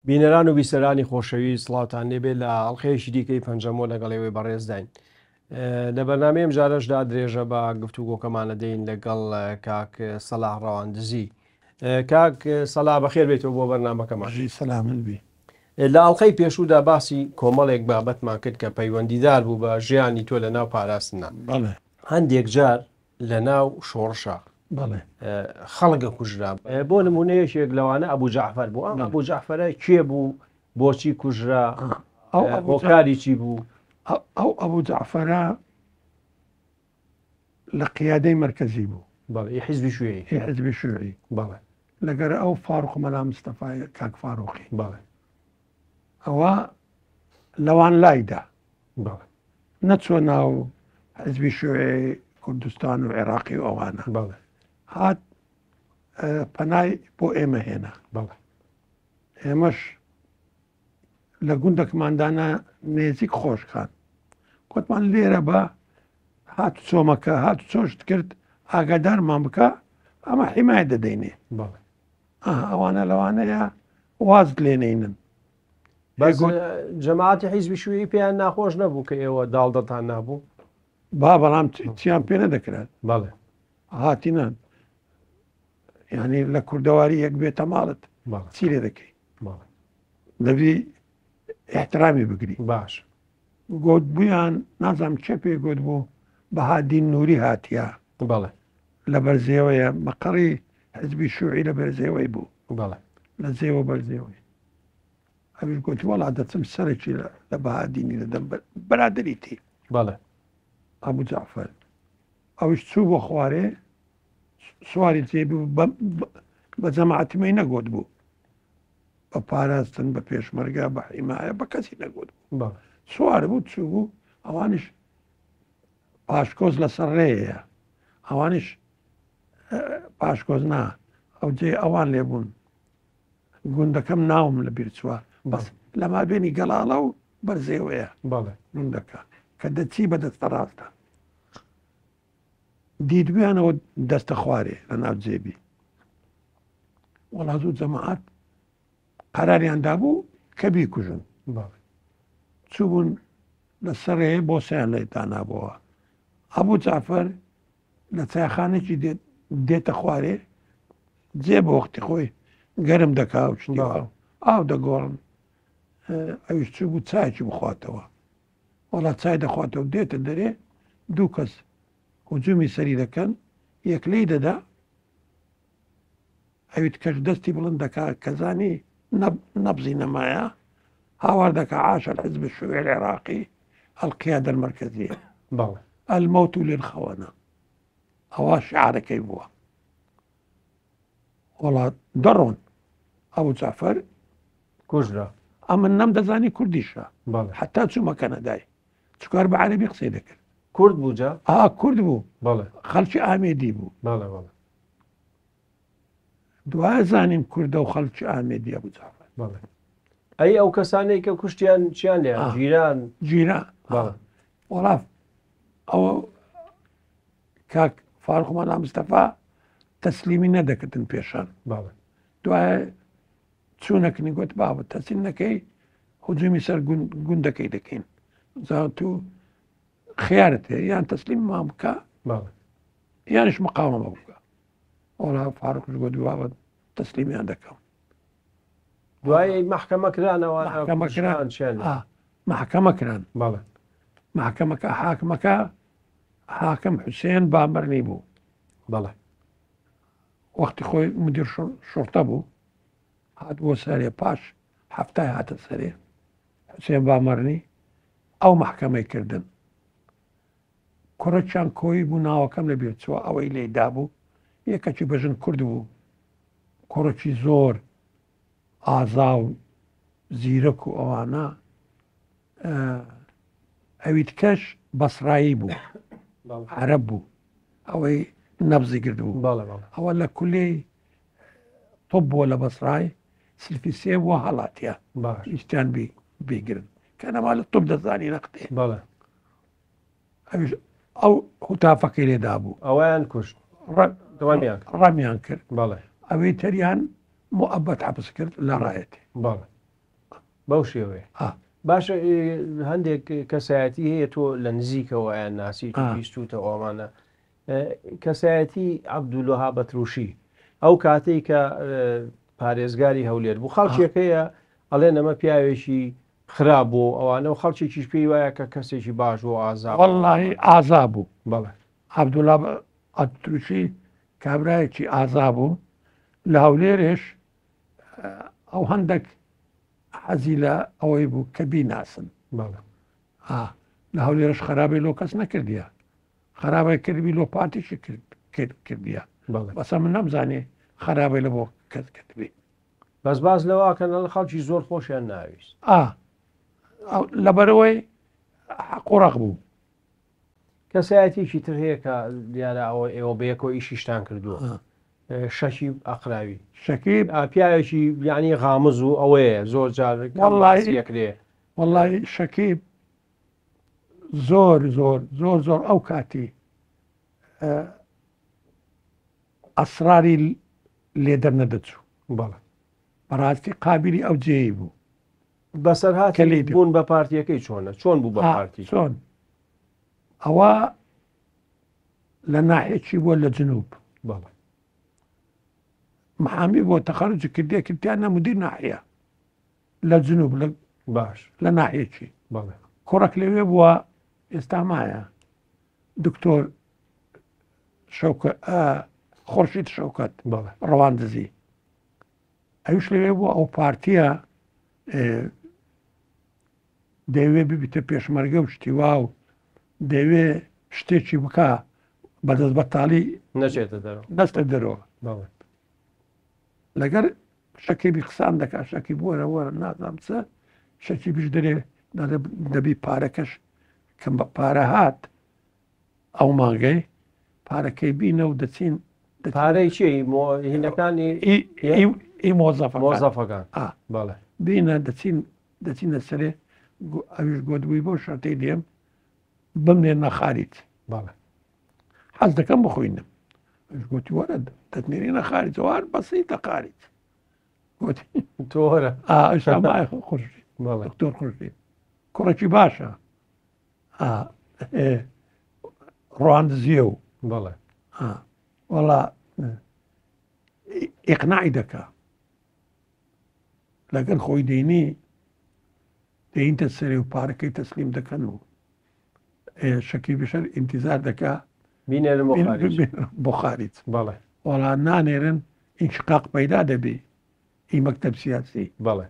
بینەران و بیسەرانی خۆشەویست سڵاوتان لێبێ لە ئەڵقەیەکی دیکەی پەنجەمۆ لەگەڵ ئێوەی بەڕێزداین. لە بەرنامەی ئەمجارەشدا درێژە بە گفتوگۆکەمان ئەدەین لەگەڵ کاک سەلاح ڕەواندزی. کاک سەلاح بەخێر بێیتەوە بۆ بەرنامەکەمان. بژی سەلامەت بی. لە ئەڵقەی پێشوودا باسی کۆمەڵێک بابەتمان کرد کە پەیوەندیدار بوو بە ژیانی تۆ لە ناو پاراستنا. بەڵێ. هەندێک جار لە ناو شۆڕشا بەڵێ. خەڵک ئەکوژرا. بۆ نموونە یەکێک لەوانە ئەبوو جەعفەر بوو. ئەم ئەبوو جەعفەرە کێ بوو؟ بۆچی کوژرا؟ هۆکاری چی بوو؟ ئەو ئەبوو جەعفەرە لە قیادەی مەرکەزی بوو. بەڵێ، ئی حیزبی شووعی. ئی حیزبی شووعی. بەڵێ. لەگەر ئەو فاروق مەلا مستەفای کاک فاروقی. بەڵێ. ئەوە لەوان لایدا. بەڵێ. نەچووە ناو حیزبی شووعی کوردستان و عێراقی و ئەوانە. بەڵێ. هات پەنای بۆ ئێمە هێنا. بەڵێ. ئێمەش لە گوندەکماندانا نێزیک خۆشکان گوتمان لێرە بە هات چۆمەکە هات چۆشت کرد ئاگادارمان بکە ئەمە حیمایە دەدەینێ ئەوانە لەوانەیە وازت لێنینن. بەس جەماعەتی حیزبی شووی پێیان ناخۆش نەبوو کە ئێوە داڵدەتان نابوو؟ با بەڵام چیان پێ نەدەکرا. بەڵێ. هاتینە یعنی لە کوردەواری یەک بێتە ماڵت چی لێ دەکەی؟ دەبی احترامی بگری. باش. گوت بوویان نازانم چێ پێ گوت بوو بەهادین نووری هاتیە. بەڵێ. لە بەرزێوەیە مەقەڕی حزبی شوعی لە بەرزێوەی بوو. بەڵێ. لە زێوە بەرزێوەی. ئەویش گوتی وەڵا دەچم سەرەکی لە بەهادینی دەدەم برادری تی. بەڵێ. ئەبوو جەعفەر. ئەویش چوو بۆ خوارێ سواری جێ بوو بە جەماعەتمەی نەگوت بوو. بە پاراستن بە پێشمەرگە بە حیمایە بە کەسی نەگوت بوو. سوار بوو چوو بوو ئەوانیش پاشکۆز لەسەر ڕێیە ئەوانیش پاشکۆز نا ئەو جێ ئەوان لێ بوون گوندەکەم ناوم لە بیر چووە بەس لە مابێنی گەڵاڵە و بەرزێوەیە گوندەکە کە دەچی بە دەستە ڕاستە دیدویانەوە دەستە خوارێ لە ناو جێبی وەڵا زوو جەماعەت قەراریان دابوو کە بیکوژن. چووبوون لە سەرێ بۆسەیان لێ دانابەوە. ئەبوو جەعفەر لە چایخانێکی دێتە خوارێ جێ بە وەختی خۆی گەرم دەکا و شتی ئاو دەگۆڕن. ئەویش چوو بوو چایەکی بخواتەوە. وەڵا چای دەخواتەوە دێتە دەرێ دوو کەس هجومی سەری دەکەن یەک لێی دەدا ئەوی تکەش دەستی بڵند دەکا کە زانی نەبزی نەمایە هاوار دەکا عاش الحزب الشیوعی العراقی القیادە المرکزیە بەڵێ الموت للخونە ئەوە شعارەکەی بووە وەڵا دەڕۆن ئەبو جەعفەر کوژرا ئەمن نەمدەزانی کوردیشە بەڵێ حتا چوومە کەنەدای چکار بە عەرەبی قسەی دەکرد کورد بوو جا ئا کورد بوو بەڵێ خەڵکی ئامێدی بوو بەڵێ بەڵێ دوای زانیم کوردە و خەڵکی ئامێدی ئەبوو جەعفەر. بەڵێ ئەی ئەو کەسانەی کە کوشتیان چیان لێ جیران جیران بەڵێ وەڵا ئەوە کاک فاروق مەلا مستەفا تەسلیمی نەدەکردن پێشان بەڵێ دوای چوونەکنی گوت بابە تەسلیم نەکەی هجومی سەر گوندەکەی دەکەین زان تو خیارت هەیە یان تەسلیممان بکە بەڵێ یانیش مقاومە بکە وەڵا فاروقش گوت بابە تەسلیمیان دەکەم. دوای مەحکەمە کرانەوە مەحکەمە کران. چیان لێ؟ مەحکەمە کران. بەڵێ. مەحکەمەکە حاکمەکە حاکم حوسێن بامەرنی بوو. بەڵێ. وەختی خۆی مدیر شوڕتە بوو هات بۆ سەرێ پاش هەفتای هاتە سەرێ حوسێن بامەرنی ئەو مەحکەمەی کردن. کوڕەکیان کۆیی بوو ناوەکەم لە بیر چووە ئەوەی لێی دابوو یەکەکی بە ژن کورد بوو کوڕێکی زۆر ئازا و زیرەک و ئەوانە ئەویتکەش بەسرایی بوو عەرەب بوو ئەوەی نەبزی کرد بوو ئەوە لە کولەی طب بووە لە بەسرای سلفی سێ بووە هەڵاتە هیچیان بیگرن کە نەما لە طب دەزانی نەختێ ئەویش ئەو هوتافەکەی لێ دابوو. ئەویان کوشت. ڕەمیان ڕەمیان کرد. بەڵێ. ئەوی تریان موئەبەد حەبس کرد لە ڕایەتی. بەڵێ. بەو شێوەیە. باشە هەندێک کەسایەتی هەیە تۆ لە نزیکەوە ئەیان ناسی و بیستوتە ئەوانە کەسایەتی عەبدولوەهاب ئەتروشی ئەو کاتەی کە پارێزگاری هەولێر بوو خەڵکێکەیە ئەڵێن ئەمە پیاوێکی خراپ بوو ئەوانە و خەڵکێکیش پێی وایە کە کەسێکی باش بوو ئازا وەڵڵاهی ئازا بوو بەڵێ عەبدوڵا ئەتروشی کابرایەکی ئازا بوو لە هەولێرێش ئەو هەندێک حەزی لە ئەوەی بوو کە بیناسن بەڵێ لە هەولێرش خەرابەی لۆ کەس نەکردیە خەرابەی کردبی لۆ پارتیشی کردیە بەسە من نەمزانێ خەرابەی لە بۆ کەس کردبی بەس باس لەوە کەن خەڵکی زۆر خۆشیان ناویست ئا لەبەرەوەی حەق و ڕەق بوو. کەسایەتیەکی تر هەیە کە دیارە ئەوە ئێوە بەیەکەوە ئیشیشتان کردووە شەکیب ئەقراوی. شەکیب. پیاوێکی یانی غامز و ئەوەیە زۆر جار کەم باسی ئەکرێ. وەڵی شەکیب زۆر زۆر زۆر زۆر ئەو کاتی ئەسراری لێ دەرنەدەچوو. بەڵێ. بەڕاستی قابیلی ئەو جێی بوو. بەسەرهاتی بوون بە پارتیەکەی چۆنە؟ چۆن بوو بە پارتی؟ چۆن؟ ئەوە لە ناحیەکی بووە لە جنوب. بەڵێ. محامی بۆ تەخەرج کردیە کردیانە مدیر ناحیە لە جنوب لە باش لە ناحیەکی. بەڵێ. کوڕەک لەوێ بووە ئێستا مایە دکتۆر شەوکە خۆرشید شەوکەت بەڵێ ڕەواندزی ئەویش لەوێ بوو ئەو پارتیە دەیەوێ ببیتە پێشمەرگە و شتی وا و دەیەوێ شتێکی بکا بەدەست بەتاڵی نەچێتە دەرەوە نەچتە دەرەوە بەڵێ لەگەر شەکیبی قسان دەکات شەکی بوەرە وەرە نازانم چ شەکیبیش دەرێ دەڵێ دەبی پارەکەش کەم بە پارە هات ئەو مانگەی پارەکەی بینە و دەچین پارەی چی هینەکانی ئی مۆزەفەکان مۆزەفەکان بەڵێ بینە دەچین دەچینە سەرێ ئەویش گۆتبووی بۆ شەرتەی دێم بمنێنە خاریج بەڵێ حەز دەکەم بخوینم ئەویش گوتی وەرە دەتنێرینە خاریج وار بەسیتە خاریج گوتی تۆ وەرە ئێستا مایە خۆشی بەڵێ دکتۆر خۆشی کوڕێکی باشە ڕواندزیە و بەڵێ وەڵا ئیقناعی دەکا لەگەر خۆی دێنی دێینتە سەرێ و پارەکەی تەسلیم دەکەن و شەکی بشەر ئینتیزار دەکا بینێرن بۆ خاریج بۆ خاریج بەڵێ وەڵا نانێرن ئینشقاق پەیدا دەبی ئی مەکتەب سیاسی بەڵێ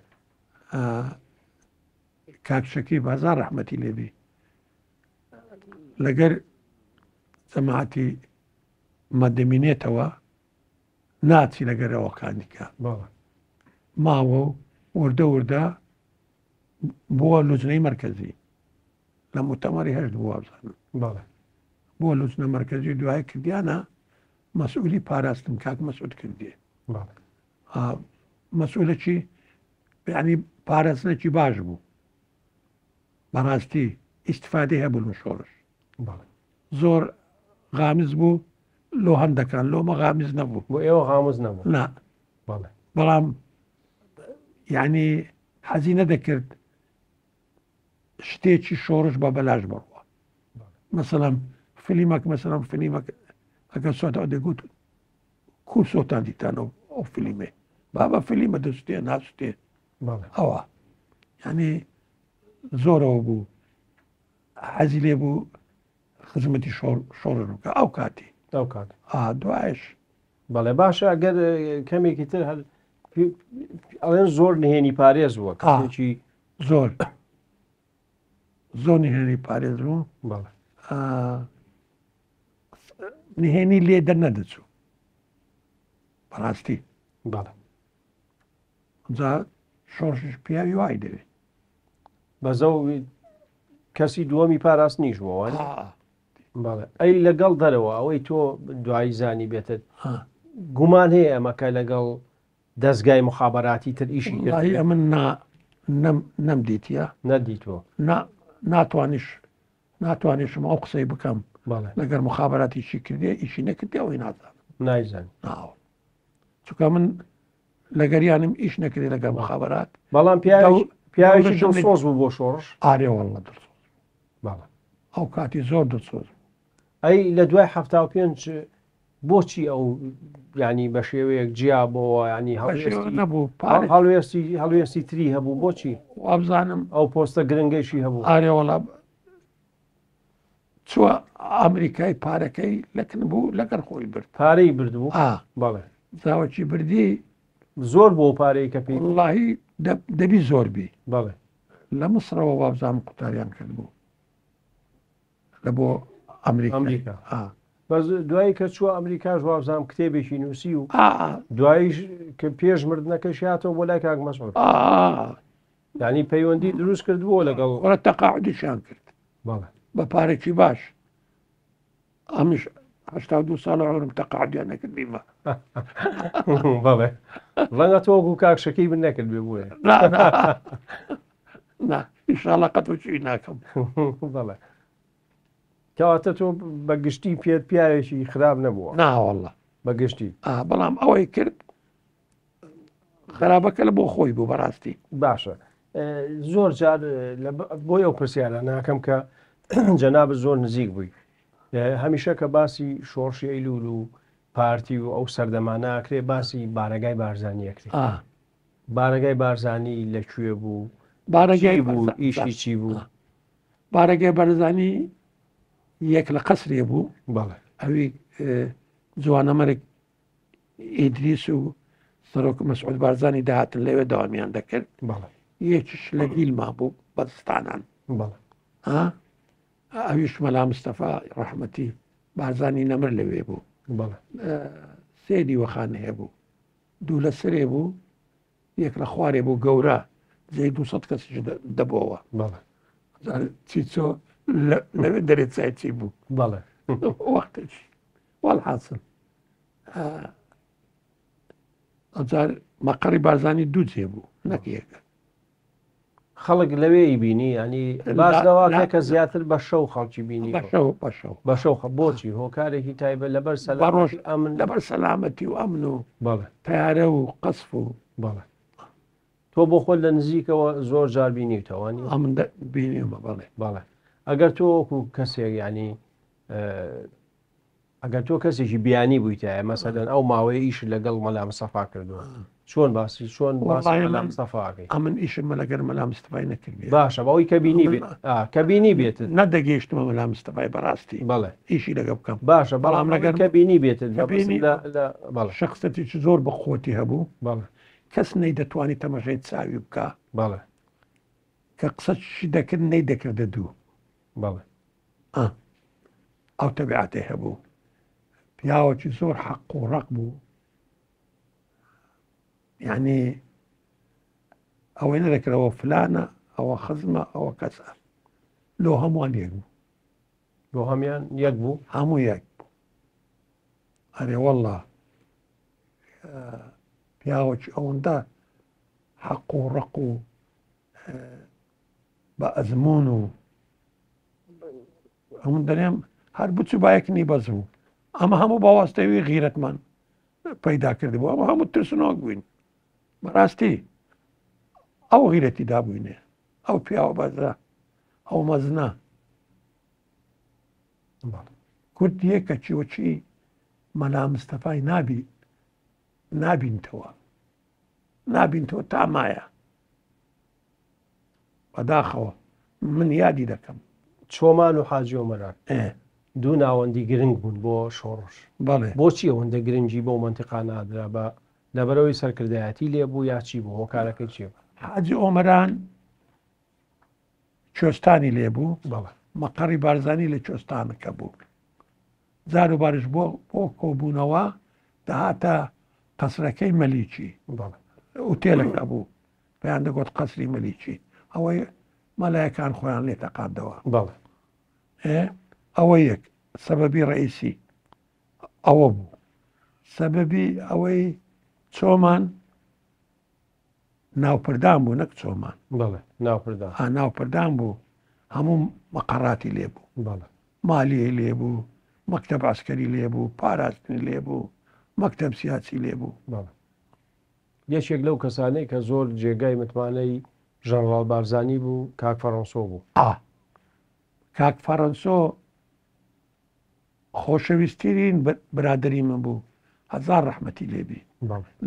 کاک شەکیب هەزار ڕەحمەتی لێبی لەگەر جەماعەتی مەدەمینێتەوە ناچی لەگەرەوەکانی کە ماوە و وردە وردە بووە لوجنەی مەرکەزی لە موتەمەری هەشت بووە بزانم بووە لوجنە مەرکەزی دوای کردیانە مەسئولی پاراستن کاک مەسعود کردێ مەسئولەکی یعنی پاراستنێکی باش بوو بەڕاستی ئیسیفادەی هەبوو لە شۆڕش زۆر غامز بوو لۆ هەندەکان لۆمە غامز نەبوو بۆ ئێوە غامز نەبوو نا بەڵام یعنی حەزی نەدەکرد شتێکی شۆڕش بە بەلاش بڕوە مەسەلەن فلیمەک مەسەلەن فلیمەک ئەگەر سۆتەوە دەگوت کو سۆتان دیتانەوە ئەو فلیمێ بابە فلیمە دەستێ ناسوتێ ئەوە یعنی زۆرەوە بوو حەزی لێ بوو خزمەتی شۆڕش بکە ئەو کاتی ئەو کات دوایش بەڵێ باشە ئەگەر کەمێکی تر هەر ئەڵێن زۆر نهێنی پارێز بووە کەسێکی زۆر زۆر نهێنی پارێز بوو بەڵێ نهێنی لێ دەرنەدەچوو بەڕاستی بەڵێ جا شۆڕشیش پیاوی وای دەوێت بەزە کەسی دووەمی پاراستنیش بووە بەڵێ ئەی لەگەڵ دەرەوە ئەوەی تۆ دوایی زانی بێتت گومان هەیە ئەمە کە لەگەڵ دەستگای مخابراتی تر ئیشی کرد ئەمن نەم دیتە نەدیتوە ناتوانیش ناتوانیشم ئەو قسەی بکەم لەگەر مخابراتی چی کردێ ئیشی نەکردی ئەوەی نازانم نایزان چونکە من لەگەریانم ئیش نەکرێ لەگەر مخابرات بەڵام پیاوێکی دڵسۆز بوو بۆ شۆڕش. ئارێ واللە دڵسۆز بوو. بەڵێ. ئەو کاتی زۆر دڵسۆز بوو. ئەی لە دوای 75 بۆچی ئەو ینی بە شێوەیەک جیا بۆوە ینی هەڵوێستی نەبوو پارە هەڵوێستی هەڵوێستی تری هەبوو بۆچی وابزانم ئەو پۆستە گرنگەیشی هەبوو. ئارێ وەڵا چووە ئەمریکای پارەکەی لەکن بوو لەگەر خۆی برد. پارەی برد بوو؟ ئا. بەڵێ. زاوەکی بردی. زۆر بۆ پارەی کە پێی. وەڵاهی دەبی زۆر بی. بەڵێ. لە مسڕەوە وابزانم قوتاریان کرد بوو لە بۆ ئەمریکا. ئەمریکا. ئا. بەس دوایی کە چووە ئەمریکاش وابزانم کتێبێکی نووسی و ئا ئا. دواییش کە پێش مردنەکەشی هاتەوە بۆ لای کاک مەسعود. ئا ئا. یانی پەیوەندی دروست کردبووە لەگەڵ. وەڵا تەقاعودیشیان کرد. بەڵێ. بە پارەکی باش. ئەمش 82 ساڵە عمرم تەقاعودیان نەکردیمە. بەڵێ. ڕەنگە تۆ وەکو کاک شەکیب نەکرد بێ بۆیە. نا نا. نا ئینشاڵڵا قەت وەچووی ناکەم. بەڵێ. کەواتە تۆ بە گشتی پێت پیاوێکی خراپ نەبووە. نا واللە. بە گشتی. ئا بەڵام ئەوەی کرد خراپەکە لە بۆ خۆی بوو بەڕاستی. باشە زۆر جار بۆی ئەو پرسیارە ناکەم کە جەنابت زۆر نزیک بووی هەمیشە کە باسی شۆڕشی ئەیلول و پارتی و ئەو سەردەمانە ئەکرێ باسی بارەگای بارزانی ئەکرێ بارەگای بارزانی لە کوێ بوو بارەگای بوو ئیشی چی بوو؟ بارەگای بارزانی یەک لە قەسرێ بوو بەڵێ ئەوی جوانەمەرگ ئیدریس و سەرۆک مەسعود بارزانی دەهاتن لەوێ دەوامیان دەکرد یەکیش لە دیلما بوو بەزستانان ئەویش مەلا مستەفا ڕەحمەتی بارزانی نەمر لەوێ بوو سێ دیوەخانە هەبوو دوو لە سەرێ بوو یەک لە خوارێ بوو گەورە جێی 200 کەسیش دەبۆوە چیچۆ لەوێ دەرێ چای بوو بەڵێ وەختێکی والحاصل ئەوجار مەقەڕی بارزانی دوو جێ بوو نەک یەک. خەڵک لەوێ بینی ینی باس لەوە کە زیاتر بە شەو خەڵکی بینی بە شەو بە شەو بە شەو بۆچی هۆکارێکی تایبەت لەبەر سەلامەتی ئەمن لەبەر سەلامەتی و ئەمن و بەڵێ تیارە و قەسف و بەڵێ تۆ بۆ خۆت لە نزیکەوە زۆر جار بینیوتەوە نیە؟ ئەمن بینیومە بەڵێ بەڵێ ئەگەر تۆ وەکو کەسێک ینی ئەگەر تۆ کەسێکی بیانی بوویتایە مەسەلەن ئەو ماوەیە ئیشت لەگەڵ مەلا مستەفا کردووە چۆن باسی چۆن باسی وەڵای مەلا من مستەفا ئەکەی؟ ئەمن ئیشم لەگەر مەلا مستەفای نەکردبێ باشە بەوەی کە بینی بێت ئا کە بینی بێتت نەدەگەیشتمە مەلا مستەفای بەڕاستی بەڵێ ئیشی لەگە بکەم باشە بەڵام بەڵام ئەوەی لەگەر کە بینی بێتت کە مەبەستم بینی لە لە بەڵێ شەخسەتێکی زۆر بە قوتی هەبوو بەڵێ کەس نەیدەتوانی تەمەشای چاوی بکا بەڵێ کە قسەشی دەکرد نەیدەکردە دوو بەڵێ ئا ئەو تەبیعەتەی هەبوو پیاوەکی زۆر حەق و ڕق بوو یعنی ئەوەی نەدەکرد ئەوە فلانە ئەوە خزمە ئەوە کەسە لۆ هەمووان یەک بوو لۆ هەمیان یەک بوو هەموو یەک بوو ئەرێ والله پیاوەکی ئەوەندە حەق و ڕق و بە ئەزموون و ئەمن دەرێم هەر بچوو باەکنی بەس بوو ئەمە هەموو باواستەوی غیرەتمان پەیدا کردبوو ئەمە هەموو ترسنۆک بووین بەڕاستی ئەو غیرەتی دابووینێ ئەو پیاوە بەزە ئەو مەزنە کورد یەکە چیوەچی مەلا مستەفای نابی نابینتەوە نابینتەوە تا مایە بەداخەوە من یادی دەکەم. چۆمان و حاجی ئۆمەران دوو ناوەندی گرنگ بوون بۆ شۆڕش. بەڵێ. بۆچی ئەوەندە گرنگی بەو مەنتیقانە ئەدرا؟ بە لەبەرئەوەی سەرکردایەتی لێ بوو یا چی بوو؟ هۆکارەکەی چی بوو؟ حاجی ئۆمەران کوێستانی لێ بوو. بەڵێ. مەقەڕی بارزانی لە کوێستانەکە بوو. جار و باریش بۆ بۆ کۆبوونەوە دەهاتە قەسرەکەی مەلیکی. بەڵێ. ئوتێلێک هەبوو پێیان دەگوت قەسری مەلیکی. ئەوەی مەلایەکان خۆیان لێ تەقاندەوە. بەڵێ. ئێ ئەوە یەک سەبەبی ڕئیسی ئەوە بوو. سەبەبی ئەوەی چۆمان ناوپردان بوو نەک چۆمان. بەڵێ ناوپردان. ئا ناوپردان بوو هەموو مەقەڕاتی لێ بوو. بەڵێ. مالیەی لێ بوو، مەکتەب عەسکەری لێ بوو، پاراستنی لێ بوو، مەکتەب سیاسی لێ بوو. بەڵێ. یەکێک لەو کەسانەی کە زۆر جێگای متمانەی ژەنڕاڵ بارزانی بوو، کاک فەڕەنسۆ بوو. ئا. کاک فەڕەنسۆ خۆشەویستترین برادەری من بوو، هەزار ڕەحمەتی لێ بی.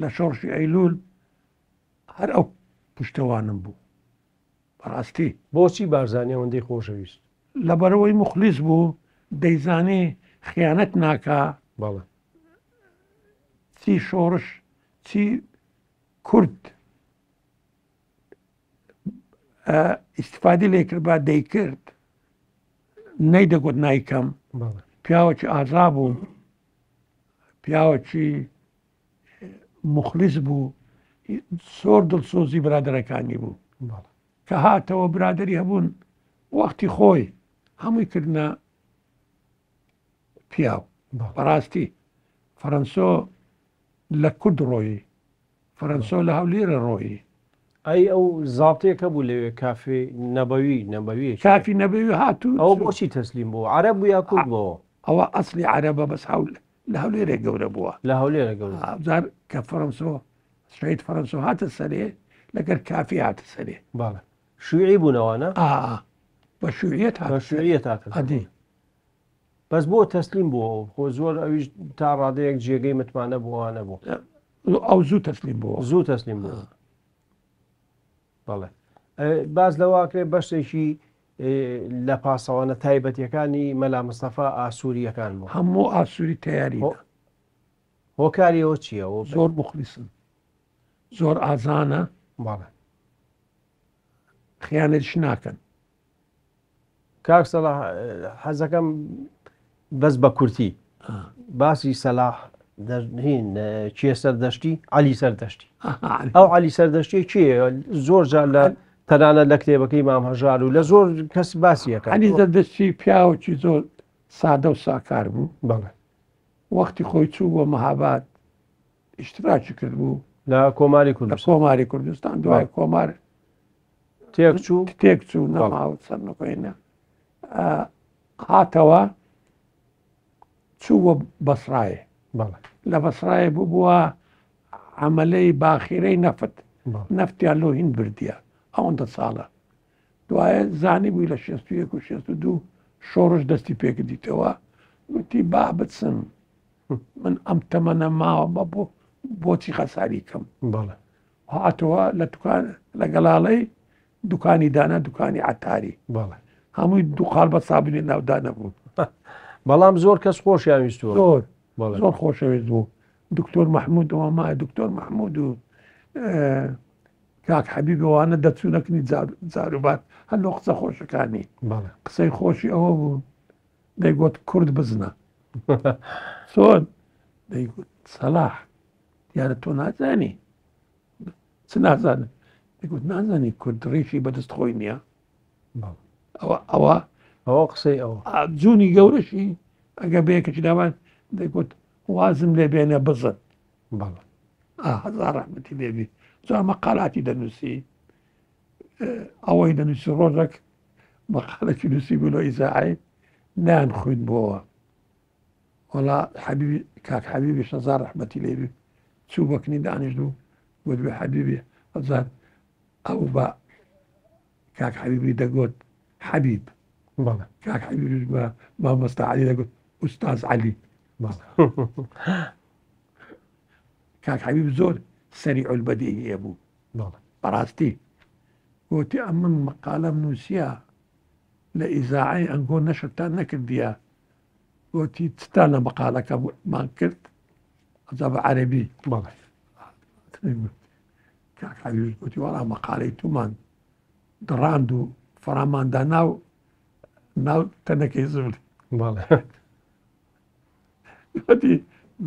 لە شۆڕشی ئەیلوول هەر ئەو پشتەوانم بوو. بەڕاستی. بۆچی بارزانی ئەوەندەی خۆشەویست؟ لەبەرئەوەی موخلیس بوو، دەیزانی خیانەت ناکا. بەڵێ. چی شۆڕش چی کورد ئیستفادی لێ کردبا دەیکرد نەیدەگوت نایکەم پیاوەکی ئازا بوو پیاوەکی مخلیس بوو زۆر دڵسۆزی برادەرەکانی بوو کە هاتەوە برادری هەبوون وەختی خۆی هەمووی کردنە پیاو بەڕاستی فەرەنسۆ لە کورد ڕۆیی فەرەنسۆ لە هەولێرە ڕۆیی. ئەی ئەو زابتێک هەبوو لەوێ کافی نەبەوی نەبەوی کافی نەبەوی هاتوو ئەوە بۆچی تەسلیم بوو عەرەب بوو یا کورد بوو؟ ئەوە ئەسلی عەرەبە بەس هەول لە هەولێرێ گەورە بووە لە هەولێرە گەورە جار کە فەرەنسۆ شەهید فەرەنسۆ هاتە سەرێ لەگەر کافی هاتە سەرێ بەڵێ شوعی بوون ئەوانە ئا بە شوعیەت هاتە بە شوعیەت هاتە ئەدی بەس بۆ تەسلیم بووە خۆ زۆر ئەویش تا ڕادەیەک جێگەی متمانە بۆ ئەوانە بوو ئەو زوو تەسلیم بووە زوو تەسلیم بوو بەڵێ باز لەواکرێ بەشێکی لە پاسەوانە تایبەتیەکانی مەلا مستەفا ئاسووریەکان بوو هەموو ئاسووری تیاری هۆکاری ئەوە چییە زۆر مخلیسن زۆر ئازانە بەڵێ خیانەتش ناکەن کاک سەلاح حەزەکەم بەس بە کورتی باسی سەلاح هین کێ سەردەشتی علی سەردەشتی ئەو علی سەردەشتی کێ زۆر جار لە تەنانەت لە کتێبەکەی مام هەژار و لە زۆر کەس باسیەکە علی سەردەشتی پیاوەکی زۆر سادە و ساکار بوو بەڵێ وەختی خۆی چوو بۆ مەهاباد ئیشتراکی کرد بوو لە کۆماری کوردستان کۆماری کوردستان دوای کۆمار تێکچوو تێکچوو نەماوە سەرنەکۆینە هاتەوە چوو بەسرایە لە بەسرایە بوو بووە عملەی باخیرەی نەفت نەفتیان لۆ هین بردیە ئەوەندە ساڵە دوایە زانی بووی لە 61 و 62 شۆڕش دەستی پێکردیتەوە وتی با بچم من ئەم تەمەنە ماوە بە بۆ بۆچی خەساری کەم بەڵێ هاتەوە لە دوکان لە گەڵاڵەی دوکانی دانا دوکانی عەتاری بەڵێ هەمووی دووقال بە سابونی ناودا نەبوو بەڵام زۆر کەس خۆشیان ویستووە زۆر زۆر خۆشەویست بوو دکتۆر مححمود ئەوما دکتۆر مححمود و کاک حەبیب ئەوانە دەچوونەکنی جاروبار هەر لۆ قسە خۆشەکانی قسەی خۆشی ئەوە بوو دەیگوت کورد بزنە چۆن دەیگوت سەلاح دیارە تۆ نازانی چ نازانم دەگوت نازانی کورد ڕیشی بەدەست خۆی نییە ئەوە ئەوە ئەوە قسەی ئەوە جوونی گەورەشی ئەگە بەیەکەکی داوان دەگوت وازم لێ بێنە بزن بەڵێ هەزار ڕەحمەتی لێبی جا مەقالاتی دەنووسی ئەوەی دەنووسی ڕۆژێک مەقالەکی نووسی بوو لە ئیزاعی نان خوین بۆوە وەڵا حەبیبی کاک حەبیبی شەزار ڕەحمەتی لێبی چوو بەکنی دانیشت و گوت بە حەبیبی هەزار ئەو بە کاک حەبیبی دەگوت حەبیب بەڵێ کاک حەبیبیش بە مامۆستا عەلی دەگوت ئوستاز عەلی بەڵێ کاک حەبیب زۆر سەریع البەدیهیە بوو بەڵێ بەڕاستی گوتی ئەمن مەقالەم نووسیە لە ئیزاعەی ئەنگۆ نەشرتان نەکردیە گوتی چتان لە مەقالەکەمان کرد ئەجا بە عەرەبی بەڵێ کاک حەبیب گوتی وەڵا مەقالەی تومان دڕاند و فەراماندا ناو ناو تەنەکەی زبڵی بەڵێ گوتی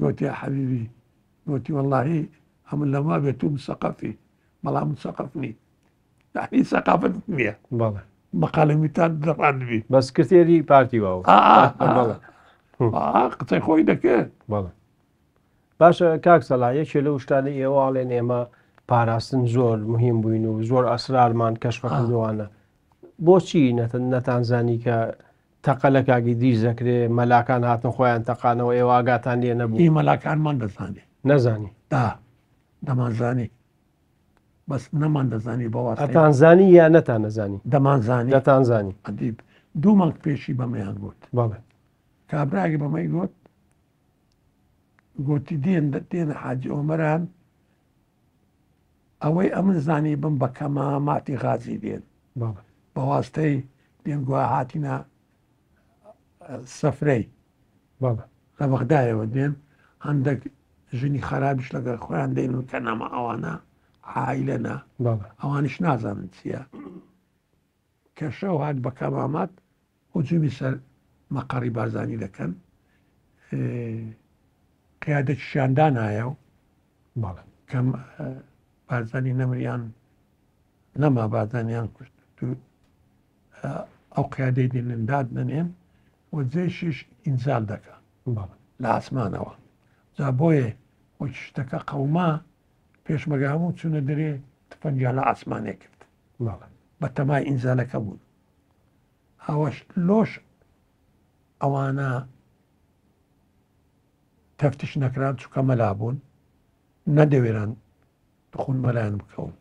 گوتی حەبیبی گوتی وەڵاهی ئەمن لەما بێت تو مسەقەفی بەڵام من سەقەف نی یعنی سەقافەت نییە بەڵێ مەقالەمیتان دڕاندبی بە سکرتێری پارتی واوە بەڵێ قسەی خۆی دەکرد بەڵێ باشە کاک سەلا یەکێ لەو شتانەی ئێوە ئاڵێن ئێمە پاراستن زۆر مهم بووین و زۆر ئەسرارمان کەشفە کردوانە بۆچی نەتانزانی کە تەقە لە کاک ئیدریس دەکرێ مەلاکان هاتن خۆیان تەقانەوە ئێوە ئاگاتان لێ نەبوو ئی مەلاکانمان دەزانێ نەزانی دا دەمانزانی. بەس نەمان دەزانی بە واسطەی ئەتانزانی یا نەتانەزانی؟ دەمانزانی. دەتانزانی. ئەدیب دوو مانگ پێشی بەمەیان گوت. بەڵێ. کابرایەک بەمەی گوت، گوتی دێن دێنە حاجی ئۆمەران، ئەوەی ئەمن زانی بم بە کەماماتی غازی دێن. بەڵێ. بە واستەی دێن گویا هاتینە سەفرەی. بەڵێ. لە بەغدایەوە دێن، هەندێک ژنی خەرابیش لەگەڵ خۆیان دێنن کە نامە ئەوانە عائیلەنە، بەڵێ. ئەوانیش نازانن چییە. کە شەو هات بە کەمامات هجومی سەر مەقەڕی بارزانی دەکەن، قیادەکیشیان دانایە و بەڵێ. کەم بارزانی نەمریان نەما، بارزانیان کوشت ئەو قیادەی دێنن داد دەنێن و جێشیش ئینزال دەکا بەڵێ. لە ئاسمانەوە. جا بۆیە وەکی شتەکە قەوما پێشمەرگە هەموو چوونە دەرێ تفەنگیان لە ئاسمانێ کرد. بەڵێ. بە تەمای ئینزالەکە بوون. ئەوەش لۆش ئەوانە تەفتیش نەکران چونکە مەلا بوون، نەدەوێران دخون مەلایان بکەون.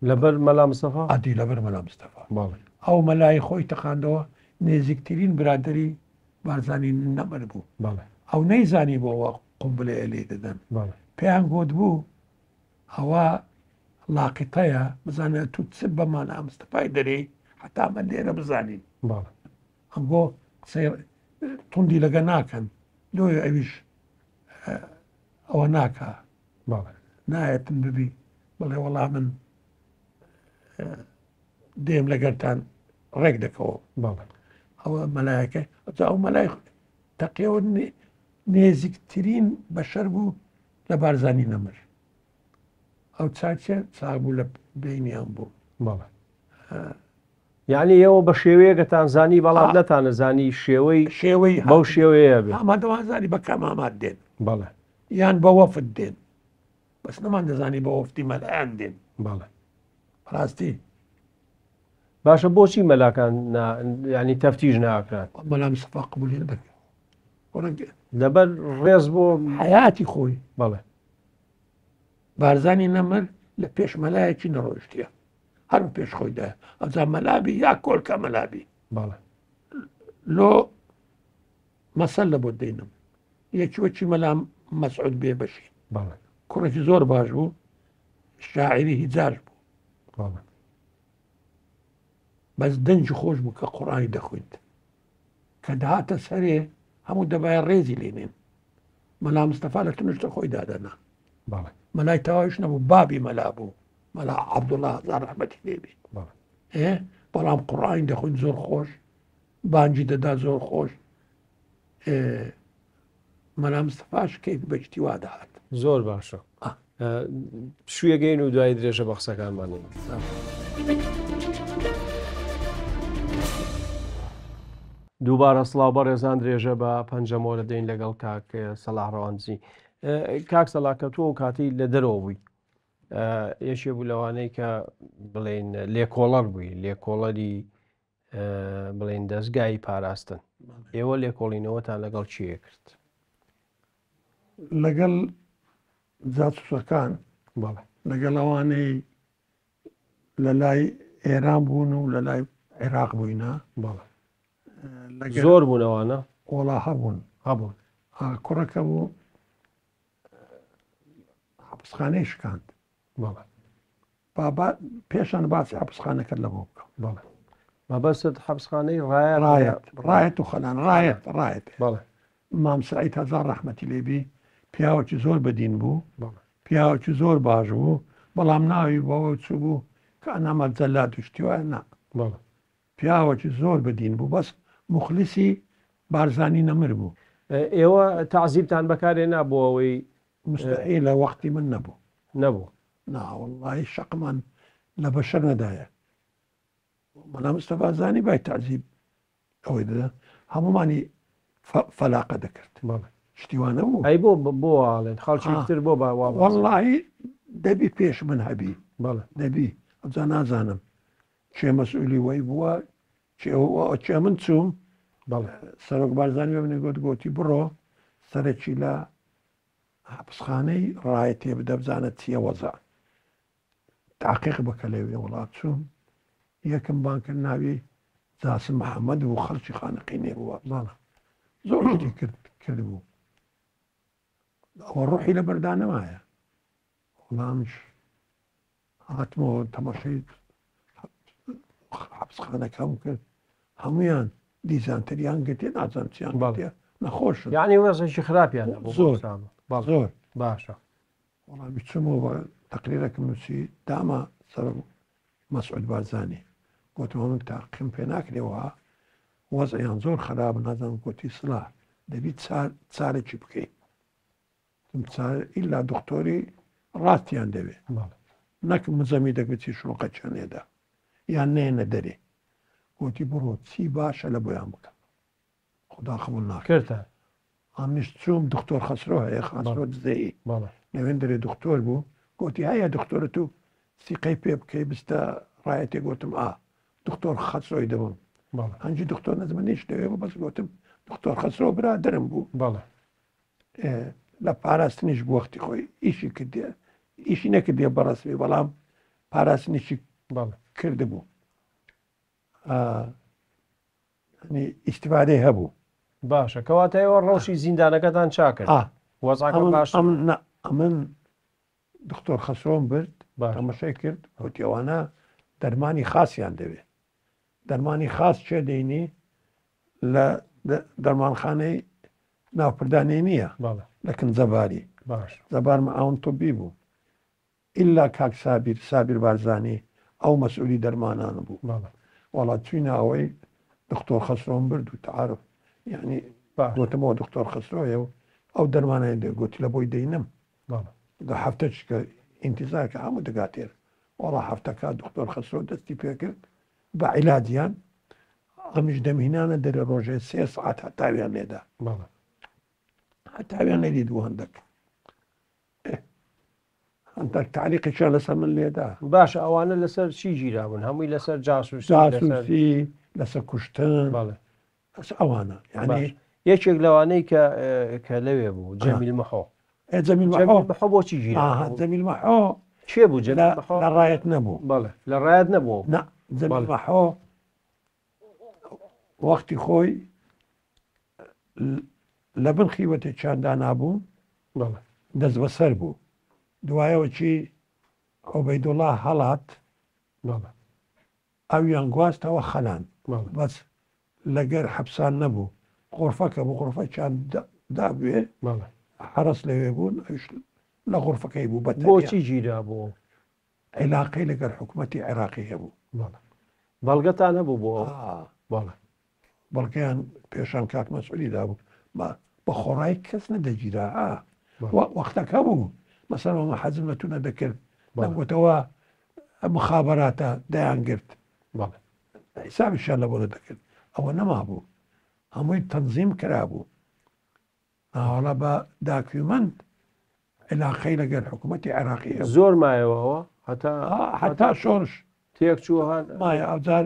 لەبەر مەلا مستەفا؟ ئەدی لەبەر مەلا مستەفا. بەڵێ. ئەو مەلای خۆی تەقاندەوە، نێزیکترین برادەری بارزانی نەمر بوو. بەڵێ. ئەو نەیزانی بۆ قومبلەیە لێی دەدەن. بەڵێ. پێیان گوت بوو ئەوە لاقیتەیە، بزانە تو چ بە مەلا مستەفای دەرێی هەتا ئەمە لێرە بزانین. بەڵێ. ئەنگۆ قسەی توندی لەگە ناکەن، لۆیە ئەویش ئەوە ناکا. بەڵێ. نایەتن ببی بڵێ وەڵا من دێم لەگەرتان ڕێک دەکەوە. بەڵێ. ئەوە مەلایەکە، ئەوجا ئەو مەلای تەقیەوە نێزیکترین بەشەر بوو لە بارزانی نەمر. ئەو چاکێ چاک بوو لە بینیان بوو. بەڵێ. یعنی ئێوە بە شێوەیەکەتان زانی بەڵام نەتانەزانی شێوەی شێوەی بەو شێوەیە بێ. ئامادەوان زانی بە کامامات دێن. بەڵێ. یان بە وەفد دێن، بەس نەمان دەزانی بە وەفدی مەلایان دێن. بەڵێ. ڕاستی. باشە بۆچی مەلاکان ینی تەفتیش ناکران؟ مەلا مستەفا قبولی نەدەکرد. لەبەر ڕێز بۆ حیاتی خۆی. بەڵێ. بارزانی نەمر لە پێش مەلایەکی نەڕۆیشتیە، هەر بە پێش خۆیدا. ئەوجا مەلابی یا کۆلکە مەلابی. بەڵێ. لۆ مەسەل لە بۆ دەینم یەکی وەکی مەلا مەسعود بێبەشی. بەڵێ. کوڕێکی زۆر باش بوو، شاعری هیجاش بوو. بەڵێ. بەس دەنگی خۆش بوو کە قورئانی دەخوێند. کە دەهاتە سەرێ هەموو دەبایە ڕێزی لێنێن. مەلا مستەفا لە تونشتە خۆی دادەنا. بەڵێ. مەلای تەواویش نەبوو، بابی مەلا بوو، مەلا عەبدوڵڵا هەزار ڕەحمەتی لێبێ. بەڵێ. بەڵام قورئانی دەخوێند زۆر خۆش، بانگی دەدا زۆر خۆش. مەلا مستەفاش کەیف بە شتی وا دەهات. زۆر باشە. پشوویەگەین و دوای درێژە بە قسەکانمان. دووبارە سڵاو بەڕێزان، درێژە بە پەنجەمۆ دەدەین لەگەڵ کاک سەلاح ڕەواندزی. کاک سەلاح، کە تۆ ئەو کاتەی لە دەرەوە بووی، یەکێ بوو لەوانەی کە بڵێن لێکۆڵەر بووی، لێکۆڵەری بڵێن دەستگای پاراستن، ئێوە لێکۆڵینەوەتان لەگەڵ کێ کرد؟ لەگەڵ جاسوسەکان، بەڵێ. لەگەڵ ئەوانەی لە لای ئێران بوون و لە لای عێراق بووینە. بەڵێ. لەگەڵ زۆر بوون ئەوانە؟ وەڵا هەبوون. هەبوون. کوڕەکە بوو حەپسخانەی شکاند. بەڵێ. بابا پێشان باسی حەپسخانەکەت لە بۆ بکەم. بەڵێ. مەبەستت حەپسخانەی ڕایەت؟ ڕایەت، ڕایەت و خەلان، ڕایەت، ڕایەت. بەڵێ. مام سعید هەزار ڕەحمەتی لێبی، پیاوەکی زۆر بەدین بوو، بەڵێ. پیاوەکی زۆر باش بوو، بەڵام ناوی بەوە چوو بوو کە ئەنامە جەلاد و شتی وایە، نا. بەڵێ. پیاوەکی زۆر بەدین بوو، بەس مخلسی بارزانی نەمر بوو. ئێوە تەعزیبتان بەکارێ نا بۆ ئەوەی مستحیلە، وەختی من نەبوو. نەبوو. نا وەڵڵاهی شەقمان لە بەشەر نەدایە. مەلا مستەفا زانی بای تەعزیب ئەوەی دەدا، هەمومانی فەلاقە دەکرد. بەڵێ. شتی وا نەبوو. ئەی بۆ بۆ ئاڵێن خەڵکی تر بۆ با وا باس؟ وەڵڵاهی دەبی پێش من هەبی. بەڵێ. دەبی. ئەوجا نازانم کێ مەسئولی وەی بووە، کێ من چووم. بەڵێ. سەرۆک بارزانی بە منی گوت، گوتی بڕۆ سەرەکی لە حەپسخانەی ڕایەتێ بدە بزانە چییە وەزع. تاقیق بکە لەوێ. وڵا چووم یەکم بانگ کرد ناوی جاسم محەممەد بوو خەڵکی خانەقینێ بوو بەڵێ. زۆر شتی کرد کردبوو ئەوە ڕۆحی لە بەردا نەمایە. وەڵامیش هاتمەوە تەماشای حەبسخانەکەم کرد هەمویان دیزانتریان گرتێ نازانم چیان گرتێ نەخۆشن. یعنی وەزعێکی خراپیان هەبوو زۆر زۆر باشە. وەڵامی چوومەوە بە تەقریرەکم نووسی داما سەرۆک مەسعود بارزانی گوتم من تاقیم پێ ناکرێ وەها وەزعیان زۆر خراپ نازانم. گوتی سڵاح دەبی چارێکی بکەی. ئیلا دکتۆری ڕاستیان دەوێ نەک مزەمی دەگوتی شڵقەچیان لێدا یان نێنە دەرێ. گوتی بڕۆ چی باشە لە بۆیان بکە خدا قبول ناکرد. ئەمنیش چووم دکتۆر خەسرۆ هەیە خەسرۆ دزەیی لەوێن دەرێ دکتۆر بوو. گوتی هەیە دکتۆرە تو سیقەی پێ بکەی بستە ڕایەتێ. گوتم ئا دکتۆر خەسرۆی دەبم. هەنجی دکتۆر نەزمە نیش لەوێ بوو بەس گوتم دکتۆر خەسرۆ برادەرم بوو. لە پاراستنیش بوو وەختی خۆی ئیشی کردێ ئیشی نەکردێ بەڕسمی بەڵام پاراستنیشی کردبوو. ئیستیفادەی هەبوو. باشە کەواتە ئێوە ڕەوشی زیندانەکەتان چاکرد وەزعەکە باش؟ ئەمن دکتۆر خەسرۆم برد تەمەشای کرد گوتی ئەوانە دەرمانی خاصیان دەوێ. دەرمانی خاص چێ دەینی لە دەرمانخانەی ناوپردانێ نییە لە کن زەباری زەبار معاون طبی بوو ئللا کاک سابیر سابیر بارزانی ئەو مەسئولی دەرمانان بوو. وەڵا چوینە ئەوەی دکتۆر خەسرۆم برد و تعارف یعنی گوتمەوە دکتۆر خەسرۆیە و ئەو دەرمانای دێ گوتی لە بۆی دەینم دە هەفتە چکە ئینتیزار کە هەموو دەگاتێر. وەڵا هەفتەکە دکتۆر خەسرۆ دەستی پێکرد بە عیلاجیان ئەمیش دەمهینانە دەرێ ڕۆژێ 3 سعات هەتاویان لێدا هەتاویان لێدی دوو هەندێک هەندێک تعلیقێکیان لەسەر من لێدا. باشە ئەوانە لەسەر چی گیرابوون؟ هەمووی لەسەر جاسوسی جاسوسی لەسەر کوشتن لەسەر ئەوانە. یعنی یەکێک لەوانەی کە کە لەوێ بوو جەمیل مەحۆ. جەمیل مەحۆ مەحۆ بۆچی گیرا؟ جەمیل مەحۆ کێ بوو؟ جەمیل مەحۆ لە ڕایەت نەبوو. بەڵێ لە ڕایەت نەبوو. نا جەمیل مەحۆ وەختی خۆی لە بن خیوەتێکیان دانابوو دەست بەسەر بوو. دوایەوە چی عوبەیدوڵا هەڵات ئەویان گواستەوە خەلان بەس لەگەر حەبسان نەبوو. غرفەکە بوو غرفەکیان دابوێ حەرەس لەوێ بوون ئەویش لە غرفەکەی بوو. بۆچی گیرا بوو؟ عیلاقەی لەگەر حکوومەتی عێراقی هەبوو. بەڵگەتان هەبوو بۆ؟ بەڵگەیان پێشان کاک مەسعودی دابوو. بە خۆڕایی کەس نەدەگیرا. وەختەکە بوو مەسەلەن ئەمە حەزم لە تو نەدەکرد نەگوتەوە مخابراتە دەیانگرت حسابیشیان لە بۆ نەدەکرد. ئەوە نەما بوو هەمووی تەنزیم کرابوو. ئاوەڵا بە داکیومنت علاقەی لەگەر حکوومەتی عێراقی هەبوو. زۆر مایەوە هەتا هەتا شۆڕش تێک چووە مایە. ئەوجار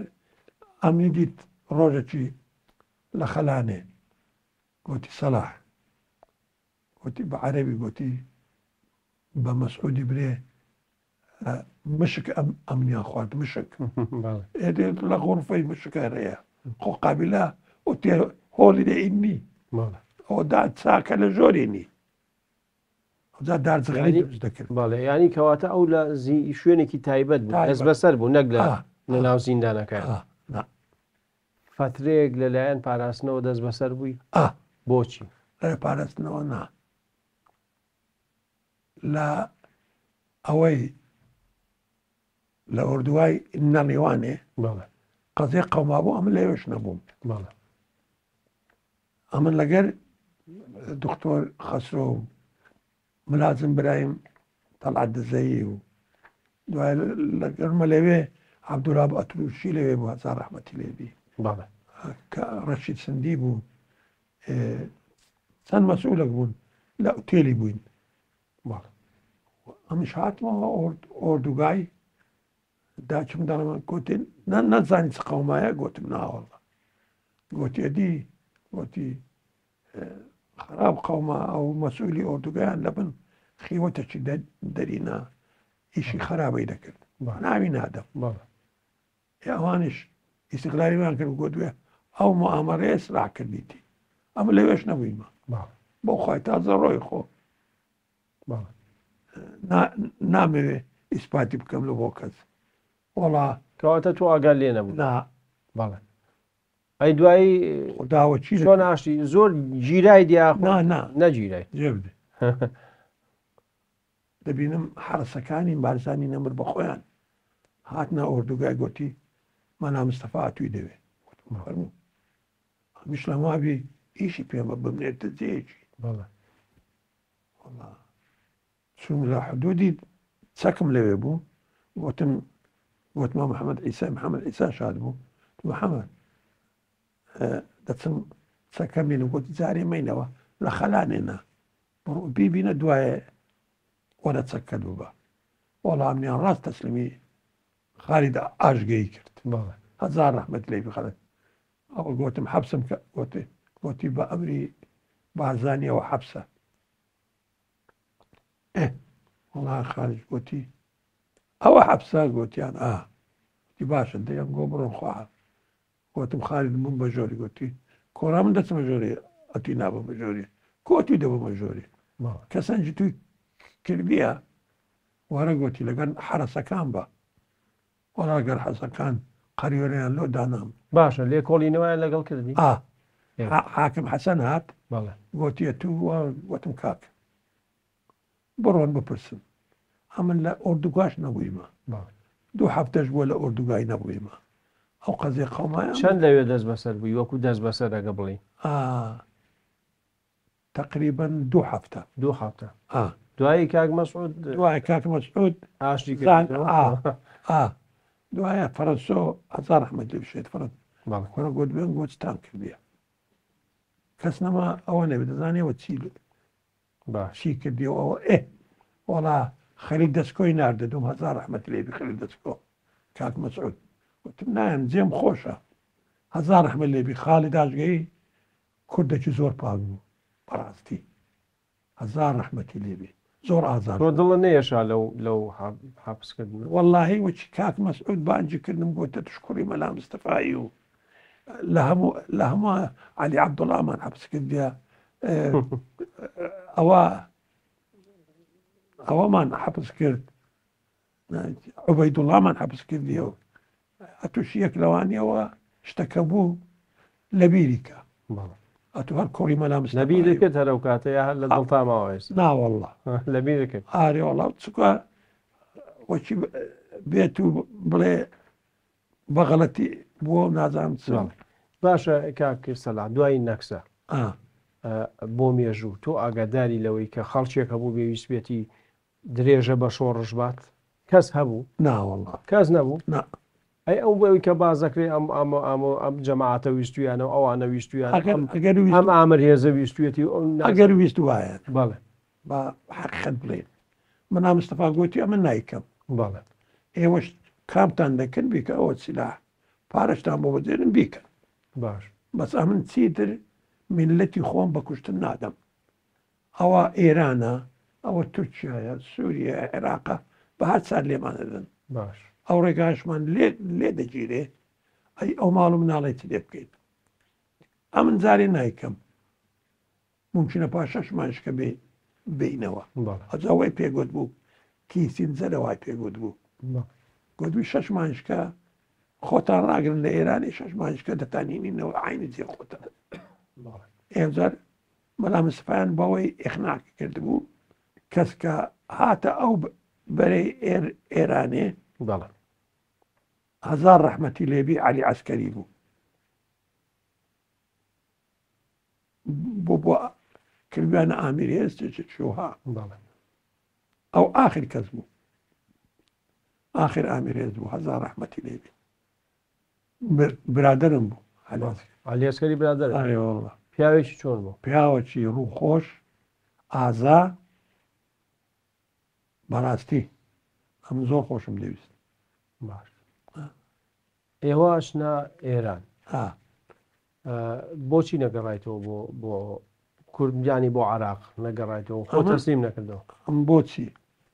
ئەمنی دیت ڕۆژێکی لە خەلانێ گوتی سەلاح گوتی بە عەرەبی گوتی بە مەسعودی برێ مشک ئەم ئەمنیان خوارد مشک ئێدێ لە غرفەی مشک هەیە خۆ قابلە ئوتێل هۆڵی لێ ئینی ئەوە دا چاکە لە ژۆرینی ئەوجا دار زغری دروست دەکرد. بەڵێ یعنی کەواتە ئەو لە شوێنێکی تایبەت بوو دەست بەسەر بوو نەک لە ناو زیندانەکە. فترەیەک لەلایەن پاراستنەوە دەست بەسەر بووی؟ بۆچی؟ لە پاراستنەوە نا لە ئەوەی لە ئۆردوای نەڵیوانێ قەزیە قەوما بوو ئەمن لەوێش نەبووم. ئەمن لەگەر دکتۆر خەسرۆ و ملازم برایم تەڵعەت دزەیی و دوای لەگەرمە لەوێ عەبدولاب ئەتروشی لەوێ بوو هەزار ڕەحمەتی لێبی کە ڕەشید سندی بوو چەند مەسئولێک بوون لە ئوتێلی بووین. ئەمیش هاتمەوە ئۆردوگای داچم داڵمان گوتی نەزانی چ قەومایە؟ گوتم ناوەڵە. گوتی ئەدی گوتی خراپ قەوما ئەو مەسئولی ئۆردوگایان لە بن خیوەتەکی دەرینا ئیشی خراپەی دەکرد. ناوی نادەم. ئەوانیش ئیستغلالیمان کرد گۆتوێ ئەو موئامەرەیە ئیسراع کردیتی. ئەمە لەوێش نەبوویمە. بۆ خۆی تازە ڕۆی خۆ. نامەوێ ئیسپاتی بکەم لە بۆ کەس. وەڵا. کەواتە تۆ ئاگات لێ نەبوو. نا. بەڵێ. ئەی دوایی خوداوە چی چۆن ئاشتی زۆر گیرای دیا نا نا نەگیرای. جێ بدە. دەبینم حەرەسەکانی بارزانی نەمر بە خۆیان هاتنە ئۆردوگای گۆتی مەلا مستەفا ئەتووی دەوێ. گوتم فەرموو. ئەمیش لە مابی ئیشی پێمە بمنێرتە جێیەکی. بەڵێ. وەڵا چووم لە حدودی چەکم لەوێ بوو. گوتم گوتمە محەممەد عیسا، محەممەد عیسا شاد بوو. محەممەد دەچم چەکەم بینم. گوتی جارێ مەینەوە لە خەلانێ نا بڕۆ بیبینە دوایە وەرە چەکەت ببە. وەڵا منیان ڕاست تەسلیمی خالید ئاشگەی کرد. هەزار ڕەحمەت لێ بی خالد. ئەوە گوتم حەبسم کە گوتی بە ئەمری بارزانیەوە حەبسە. وەڵا خالد گوتی ئەوە حەبسە؟ گوتیان ئا. گوتی باشە دەیان گۆ بڕۆن خوا. گوتم خالد بووم بە ژۆری. گوتی کۆرا من دەچمە ژۆری، ئەتی نابم بە ژۆری. گوتی دەبم بە ژۆری. کەسەنجی توی کردیە وەرە گوتی لەگەر حەرەسەکان بە. وەڵا گەر حەسەکان قەریۆریان لۆ دانام. باشە لێکۆڵینەوەیان لەگەڵ کردی؟ حاکم حەسەن هات. گوتیە تو وتم کاک بڕۆن بپرسن. ئەمن لە ئۆردوگاش نەبوویمە. دوو هەفتەش بووە لە ئۆردوگای نەبوویمە. ئەو قەزیە قەومایان چەند لەوێ دەست بەسەر بووی وەکو دەست بەسەر ئەگە بڵێی؟ تقریبا دوو هەفتە. دوو هەفتە. دوایی کاک مەسعود دوای کاک مەسعود ئاشتی کردەوە؟ دوایە فەرەنسۆ هەزار ڕەحمەت لێ بشێت فەرەنسۆ. کوڕە گوت بێن گۆچتان کردیە. کەس نەما ئەوە نەبێت دەزانێەوە چی چی کردیەوە ئەوە. وەڵا خەلیل دەستکۆی ناردە دوم هەزار ڕەحمەت لێ بی خەلیل دەستکۆ کاک مەسعود. وتم نایم جێم خۆشە. هەزار ڕەحمەت لێ بی خالید ئاشگەی کوردێکی زۆر پاک بوو بەڕاستی. هەزار ڕەحمەتی لێ بی زۆر ئازاد. تۆ دڵت نەیەشا لەو حەبسکردنە؟ وەڵاهی وەکی کاک مەسعود بانگی کردم گۆتە توش کوڕی مەلا مستەفایی و لە هەموو عەلی عەبدوڵامان حەبس کردیە. ئەوەمان حەبس کرد، عوبەیدوڵامان حەبس کردیەوە. ئەتوش یەک لەوانیەوە شتەکە بوو لەبیری کە. ئەتو هەر کوڕی مەلا مستەفایی. لەبیری کرد هەر ئەو کاتە یا هەر لە دڵتا ماوە ئێستا؟ نا وەڵا. لەبیری کرد. ئارێ وەڵا، چونکە وەکی بێت و بڵێ بە غەڵەتی بووە و نازانم چ. باشە کاک سەلاح، دوای نەکسە بۆ مێژوو تۆ ئاگاداری لەوەی کە خەڵکێک هەبوو بێویست بێتی درێژە بە شۆڕش بات؟ کەس هەبوو؟ نا وەڵا. کەس نەبوو؟ نا. ئەی ئەو بەوەی کە باس دەکرێ ئەم ئەم ئەم ئەم جەماعەتە ویستویانە و ئەوانە ویستویانە، ئەگەر ویست ئەم ئامر هێزە ویستویەتی و ئەو نازانم. ئەگەر ویست وایە. بەڵێ. با حەقیقەت بڵێین. مەلا مستەفا گۆتی ئەمە نایکەم. بەڵێ. ئێوەش کامتان دەکەن بیکە، ئەوە سیلاح پارەشتان بۆ بەجێنن بیکەن. باش. بەس ئەمن چیتر میللەتی خۆم بە کوشتن نادەم. ئەوە ئێرانە، ئەوە تورکیایە، سووریە، عێراقە، بە هەر چار لێمان ئەدەن. باش. ئەو ڕێگاشمان لێ دەگیرێ، ئەی ئەو ماڵ و مناڵەی چ لێ بکەین؟ ئەمن جارێ نایکەم. ممکنە پاش شەش مانگش کە بێینەوە. ئەجا وای پێگوت بوو، کیسینجەرە وای پێگوت بوو. گوتبووی شەش مانگش کە خۆتان ڕاگرن لە ئێرانی، شەش مانگش کە دەتانهینینەوە عینی جێ خۆتان. ئێجار مەلا مستەفایان بەوەی ئیخناع کردبوو، کەس کە هاتە ئەو بەرەی ئێرانێ، هەزار ڕەحمەتی لێبی عەلی عەسکەری بوو. بۆ بۆ کردویانە ئامیر هێز چوها. ئەو ئاخر کەس بوو، ئاخر ئامیر هێز بوو، هەزار ڕەحمەتی لێبی. برادەرم بوو. عەلی عەسکەری برادەر؟ ئەرێ وەڵڵا. پیاوێکی چۆن بوو؟ پیاوەکی ڕووخۆش، ئازا، بەڕاستی ئەمن زۆر خۆشم دەویست. باش. ئێوە ئەچنە ئێران. بۆچی نەگەڕایتەوە بۆ کورد، یانی بۆ عراق نەگەڕایتەوە، خۆ تەسلیم نەکردەوە؟ ئەم بۆچی؟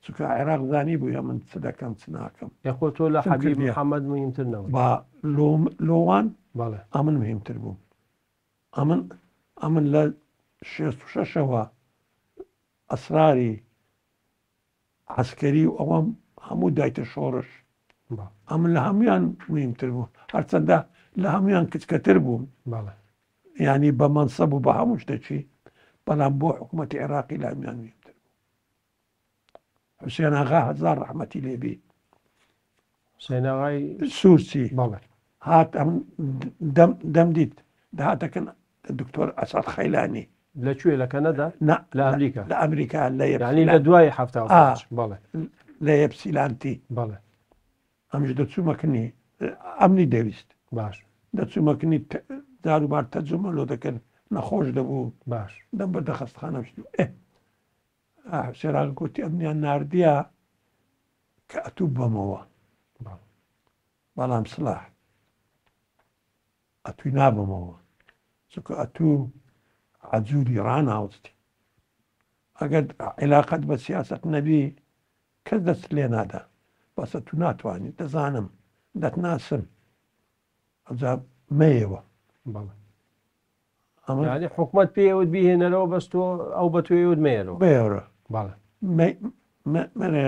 چونکە عێراق زانیبووی ئەمن چ دەکەم چ ناکەم. ئێ خۆ تۆ لە چم حەبیب کردیە. محەمەد موهیمتر نەبووی. با لۆ لۆوان بەڵێ. ئەمن موهیمتر بووم. ئەمن ئەمن لە 66ەوە ئەسراری عەسکەری و ئەوەم هەموو دایتە شۆڕش. بەڵێ. ئەمن لە هەموویان موهیمتر بووم. هەرچەندە لە هەموویان کچکەتر بووم. بەڵێ. یانی بە مەنسەب و بە هەموو شتێکی، بەڵام بۆ حکوومەتی عێراقی لە هەموویان موهیمتر بووم. حوسێن ئاغا هەزار ڕەحمەتی لێ بی. حوسێن ئاغای سوورچی. بەڵێ. هات ئەم دەم دەم دیت دەهاتەکن دکتۆر ئەسعەد خەیلانی. لە کوێ لە کەنەدا؟ نا لە ئەمریکا. لە ئەمریکا لە یعنی لە دوای 75 بەڵێ. لە یەپسیلانتی. بەڵێ. ئەمش دەچوومە کنی ئەمنی دەویست. باش. دەچوومە کنی جاروبار تەرجومە لۆ دەکرد نەخۆش دەبوو. باش. دەم بردە خەستخانە ئێ حوسێن ئاغا گوتی ئەمنیان ناردیە کە ئەتوو بەمەوە. بەڵام سڵاح ئەتووی نابەمەوە چونکە ئەتوو عەجولی ڕاناوستی ئەگەر عیلاقەت بە سیاسەت نەبی کەس دەست لێ نادا بەس ئەتوو ناتوانی دەزانم دەتناسم ئەجا مەیەوە. بەڵێ. ئەمە یعنی حکومەت پێیەوت بیهێنەرەوە بەس تۆ ئەو بە تۆیەوت مەیەرەوە. مەیەرە. بەڵێ. مەرێ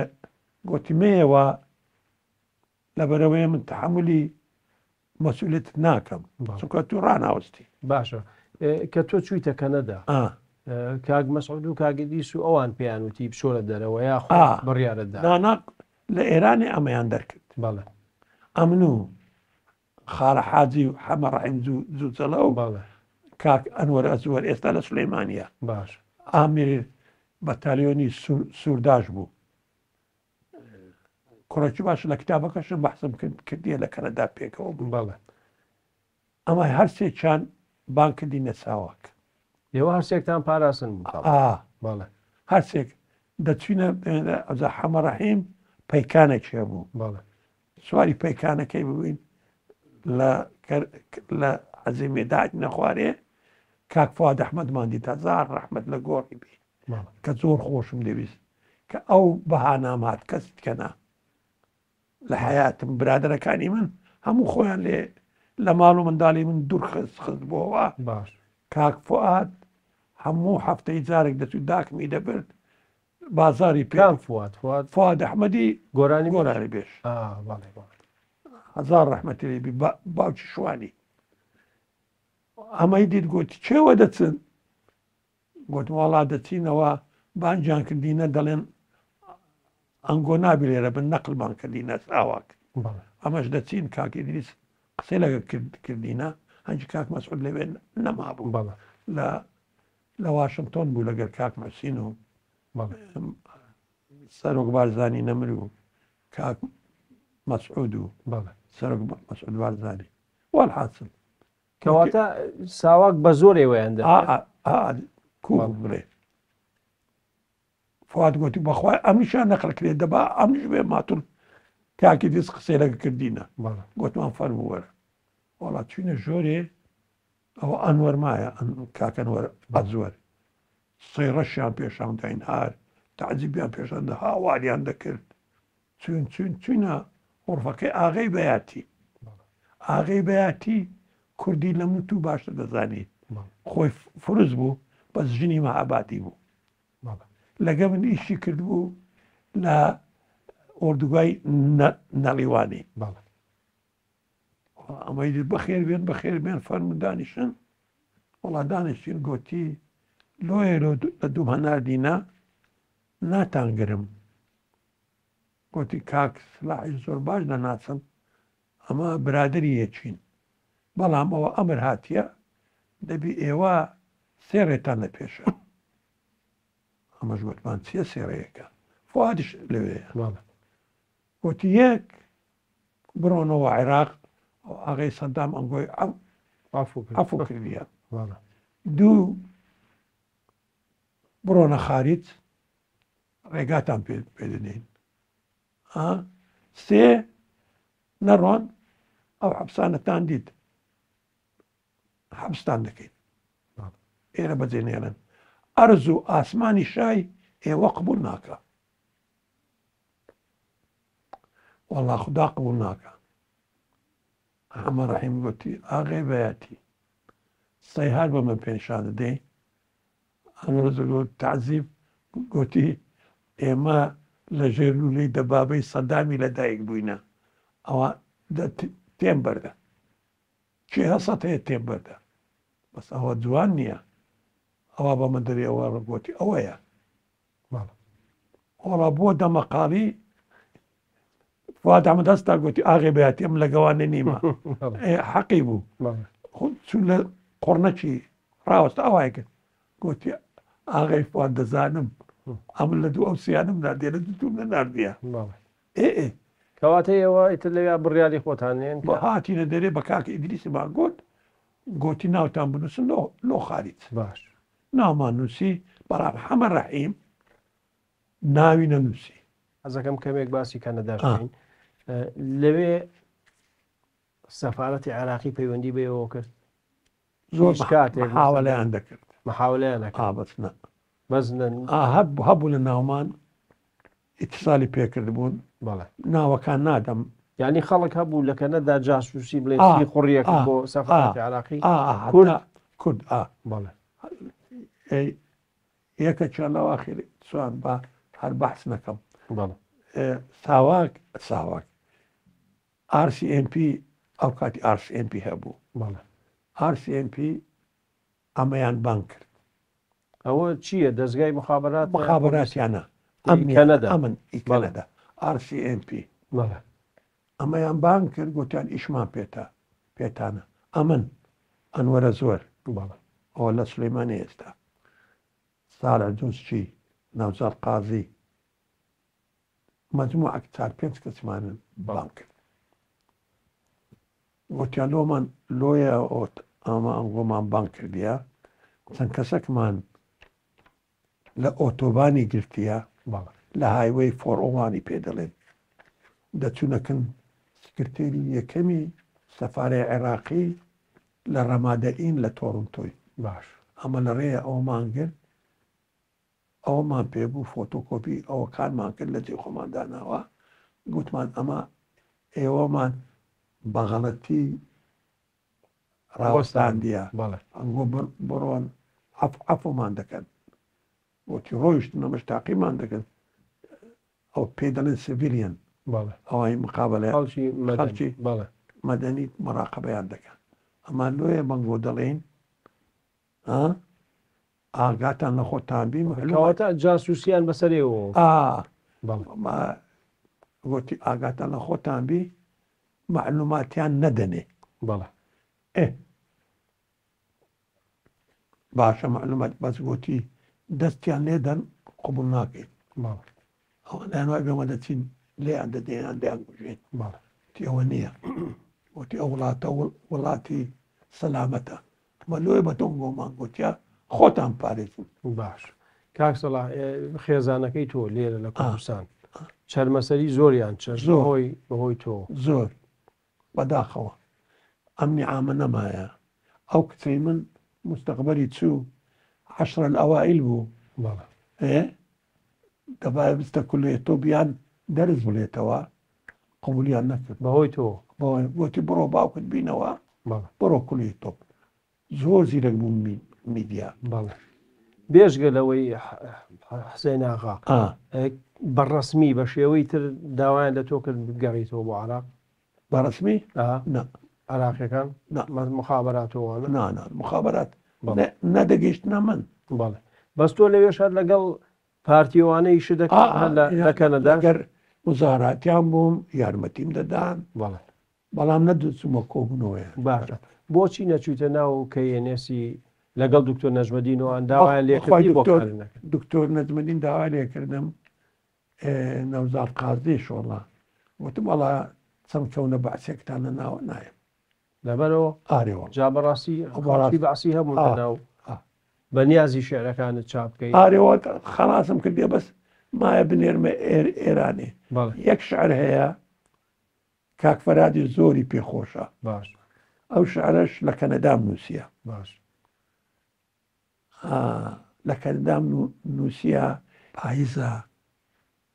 گوتی مەیەوە لەبەرەوەی من تەحەمولی مەسئولیەتت ناکەم چونکە تو ڕاناوەستی. باشە کە تۆ چوویتە کەنەدا کاک مەسعود و کاک ئیدریس و ئەوان پێیان وتی بچۆرە دەرەوە یا خۆت بڕیارت دا؟ نا لە ئێرانێ ئەمەیان دەرکرد. بەڵێ. ئەمن و خاڵە حاجی و حەمە ڕەحیم جوجەڵە و کاک ئەنوەر ئەزوەر ئێستا لە سولەیمانیە. باش. ئامیر بەتالیۆنی سوورداش بوو. کوڕێکی باش لە کتابەکەشم بەحسم کردیە لە کەنەدا پێکەوە بوو. بەڵێ. ئەمە هەرسێکیان بانگ کردینە ساواک. ئێوە هەرسێکتان پاراستن بوو تاڵ. بەڵێ. هەرسێک دەچوینە ئەوجا حەمە ڕەحیم پەیکانێک هەبوو. بەڵێ. سواری پەیکانەکەی ببووین لە لە عەزیمێ داهاتینە خوارێ کاک فواد ئەحمەدمان دیت هەزار ڕەحمەت لە گۆڕی بی کە زۆر خۆشم دەویست کە ئەو بەهانام هات کەس دیکە نا لە حەیاتم برادەرەکانی من هەموو خۆیان لێ لە ماڵ و منداڵی من دوور خست خستبووەوە باش. کاک فوئاد هەموو هەفتەی جارێک دەچوو داکمی دەبرد بازاری پێ کام فواد؟ فواد فواد ئەحمەدی گۆرانی بێژ؟ گۆرانی بێژ. ئا بەڵێ بەڵێ. هەزار ڕەحمەتی لێ بی باوکی شوانی ئەمەی دیت گوتی کێوە دەچن؟ گوتم وەڵا دەچینەوە بانگیان کردینە دەڵێن ئەنگۆ نابی لێرە بن نەقلمان کردینە ساواک. ئەمەش دەچین کاک ئیدریس قسەی لەگەڵ کردینە هەنگی کاک مەسعود لەوێ نەمابوو لە لە واشنگتۆن بوو لەگەر کاک محسین و سەرۆک بارزانی نەمر و کاک مەسعود و سەرۆک مەسعود بارزانی والحاصل کەواتە ساواک بە زۆر ئێوەیان دەرکرد؟ کوو بڵێ فواد گوتی بەخوای ئەمیشان نەقل کرێ دەبا ئەمیش بێ ماتون کاکی دیس قسەی لەگە کردینە گوتمان فەرموو وەرە وەڵا چوینە ژۆرێ ئەوە ئەنوەر مایە کاک ئەنوەر ئەزوەر سەیڕەشیان پێشان داین هار تەعجیبیان پێشان دا هاواریان دەکرد چوین چوین چوینە غرفەکەی ئاغەی بەیاتی ئاغەی بەیاتی کوردی لە من تو باشتر دەزانی خۆی فرز بوو بەس ژنی مەهابادی بوو لەگە من ئیشی کردبوو لە ئۆردوگای نەڵیوانی ئەمەی دیت بەخێر بێن بەخێر بێن فەرموو دانیشن وەڵا دانیشتین گۆتی لۆیە لۆ لە دووم هەناردینە ناتانگرم گۆتی کاک سلاحی زۆر باش دەناسم ئەمە برادری یەکین بەڵام ئەوە ئەمر هاتیە دەبی ئێوە سێ ڕێتان لە پێشە ئەمەش گوتمان چیە سێ ڕێیەکە فوادش لەوێیە گوتی یەک بڕۆنەوە عێراق ئاغەی سەدام ئەنگۆی عەفو کردیە دوو بڕۆنە خاریج ڕێگاتان پێ دەدەین سێ نەڕۆن ئەو حەبسانەتان دیت حەبستان دەکەین ئێرە بەجێ نێڵن ئەرز و ئاسمانی شای ئێوە قبول ناکە. وەڵا خودا قبوڵ ناکا. حەمە ڕەحیم گۆتی، ئاغەی بەیاتی، سەیهار بە من پێنشان دەدەی؟ ئەنوەر گۆت، تەعزیب گۆتی، ئێمە لە ژێر لوولەی دەبابەی سەدامی لە دایک بووینە، ئەوە دە تێم بەردە. کێ هەسەت هەیە تێم بەردە. بەس ئەوە جوان نییە. ئەوا بە من دەرێ ئەوە گۆتی، ئەوەیە. وەڵا بۆ دەمەقاڵی فواد ئەحمەد هەستا گوتی ئاغێ بەیاتی ئەم لەگەوانێ نیمە حەقی بوو چون لە قۆڕنەکی ڕاوەستە ئەوای کرد گوتی ئاغەی فواد دەزانم ئەمن لە دوو ئەو سیانم ناردیە لە دوو دووم نەناردیە ئێ کەواتە ئێوە ئیتر لەویا بڕیاری خۆتان نێن بە هاتینە دەرێ بە کاک ئیدریسمان گوت گوتی ناوتان بنووسن لۆ لۆ خاریج باش ناومان نووسی بەڵام حەمە ڕەحیم ناوی نەنووسی. حەزەکەم کەمێک باسی کەنەداش بکەین. لەوێ سەفارەتی عێراقی پەیوەندی بەیەوە کرد؟ زۆر کاتێک محاولەیان دەکرد. محاولەیان دەکرد. ئا بەس نا. بەس نە. ئا هەبوو لە ناومان ئیتیسالی پێکردبوون. بەڵێ. ناوەکان نادەم. یانی خەڵک هەبوو لە کەنەدا جاسوسی بڵێ سیخوڕیەک بۆ سەفارەتی عێراقی؟ کورد؟ کورد ئا. بەڵێ. یەکەکیان لەو ئاخیری چوان با هەر بەحس نەکەم. بەڵێ. ساواک ساواک RCMP ئەو کاتی RCMP هەبوو. بەڵێ. RCMP ئەمەیان بانگ کرد. ئەوە چییە دەزگای مخابرات مخابراتیانە ئەمن ئەمن ئی کەنەدا RCMP. بەڵێ. ئەمەیان بانگ کرد گوتیان ئیشمان پێتە پێتانە ئەمن ئەنوەرە زۆر بەڵێ. ئەوە لە سلێمانی ئێستا سالح جوزچی، نەوزاد قازی، مەجموعەک چار پێنج کەسمانن بانگ کرد. گوتیان لۆمان لۆیە ئەمە ئەنگۆمان بانگ کردیە چەند کەسەکمان لە ئۆتۆبانی گرتیە لە هایوەی فۆڕۆوانی پێ دەڵێن دەچوونەکن سکرتێری یەکەمی سەفارەی عێراقی لە ڕەمادەئین لە تۆرنتۆی. باش. ئەمە لە ڕێیە ئەوەمان گرت، ئەوەمان پێ بوو فۆتۆکۆپی ئەوەکانمان کرد لە جێی خۆمان داناوە، گوتمان ئەمە ئێوەمان بە غەڵەتی ڕاوەستاندیە، ئەنگۆ بڕۆن عەفومان دەکەن. گوتی ڕۆیشتن ئەمەش تاقیمان دەکەن. ئەو پێی دەڵێن سڤیلیەن ئەوای مقابلە خەڵکی مەدەنی مراقبەیان دەکەن ئەمان لۆیە بەنگۆ دەڵێن ئاگاتان لە خۆتان بی کەواتە جاسوسیان بەسەرێەوە گوتی ئاگاتان لە خۆتان بی معلوماتیان نەدەنێ بەڵێ ئێ باشە معلومات بەس گۆتی دەستیان لێدەن قبوڵ ناکەین ئەوانیان وای بێمە دەچین لێیان دەدەیان دەیان کوژین وتی ئەوە نییە وتی ئەو وڵاتە وڵاتی سەلامەتە ئەمە لۆیە بە تۆم گۆمان گوتیا خۆتان پارێزن باش کاک سەڵاح خێزانەکەی تۆ لێرە لە کوردستان چەرمەسەری زۆریان چەشت زۆر بەهۆی بەهۆی تۆ زۆر بەداخەوە ئەم نیعامە نەمایە ئەو کچەی من مستەقبەلی چوو عەشرە الئەوائیل بوو بەڵێ ئێ دەبایە بچتە کولێ تۆ بیان دەرس بڵێتەوە قبولیان نەکرد بەهۆی تۆ بەوەی گوتی بڕۆ باوکت بینەوە بەڵێ بڕۆ کولی تۆپ زۆر زیرەک بوو میدیا. بەڵێ بێژگە لەوەی حسێن ئاغا بە ڕەسمی بە شێوەی تر داوایان لە تۆ کرد بگەڕیتەوە بۆ عراق؟ بە ڕەسمی؟ نا. عراقیەکان؟ نا. مخابراتەوە؟ نا نا مخابرات نەدەگەیشتنە من. بەڵێ بەس تۆ لەوێش هەر لەگەڵ پارتیوانە ئیشت دەکرد هەر لە کەنەداش؟ ئەگەر مزاراتیان بووم یارمەتیم دەدان. بەڵێ. بەڵام نەدەچوومە کۆبوونەوەیان. باشە بۆچی نەچوویتە ناو KNS ی لەگەڵ دکتۆر نەجمەدین و ئان داوایان لێکردی بۆ کار نەکرد؟ دکتۆر نەجمەدین داوای لێکردم نەوزاد قازیش وەڵا وتم وەڵا چەند کەونە بەعسێکتان لە ناوە نایەم. لەبەرەوە؟ ئارێ وەڵا. جا بەڕاستی خەڵکی بەعسی هەبوون لە ناو بە نیازی شیعرەکانت چاپ بکەی؟ ئارێ وەڵا خەڵاسم کردیە بەس مایە بنێرمە ئێرانێ. یەک شعر هەیە کاک فەرهادیش زۆری پێ خۆشە. باش. ئەو شعرەش لە کەنەدام نووسیە. باش. لە کەنەدام نووسیە. پایزە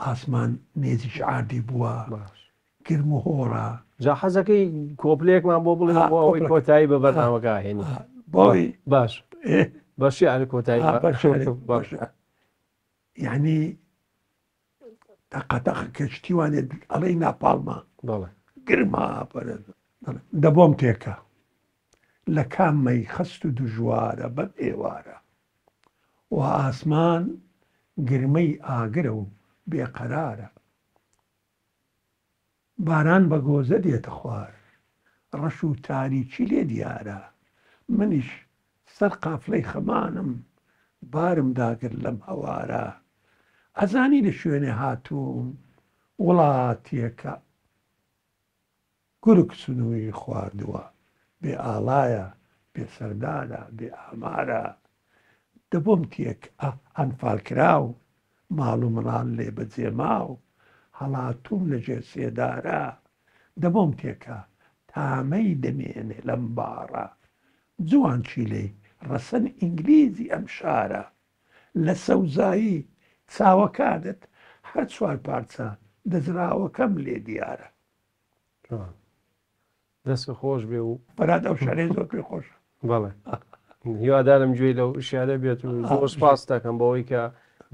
ئاسمان نێزیکی عاردی بووە. باش. گرم و هۆڕە. جا حەزەکەی کۆپلەیەکمان بۆ بڵێ بۆ ئەوەی کۆتایی بە بەرنامەکە هێنی. بۆی باش بە شیعر کۆتایی بە شیعر. یعنی تەقە تەقە کە شتی وانێ ئەڵێی ناپاڵمە. بەڵێ. گرمە پەرە. دە بۆم تێکە لە کام مەی خەست و دژوارە بەم ئێوارە وا ئاسمان گرمەی ئاگرە و بێ قەرارە باران بە گۆزە دێتە خوار ڕەش و تاریکی لێ دیارە منیش سەر قافلەی خەمانم بارم داگرت لەم هەوارە ئەزانی لە شوێنێ هاتووم وڵاتێکە گورگ سنووری خواردووە، بێ ئاڵایە، بێ سەردارە، بێ ئامارە. دە بۆم تێک ئە ئەنفالکراو، ماڵ و مڵاڵ لێ بە جێ ماو، هەڵاتووم لە ژێر سێدارە. دە بۆم تێکە تامەی دەمێنێ لەم باڕە، جوان چیلەی ڕەسەن ئینگلیزی ئەم شارە. لە سەوزایی چاوەکانت هەر چوارپارچە دزراوەکەم لێ دیارە. دەست خۆش بێ و فەرات ئەو شعرەی زۆر پێ خۆشە. بەڵێ هیوادارم گوێی لەو شعرە بێت و زۆر سپاس دەکەم بەوەی کە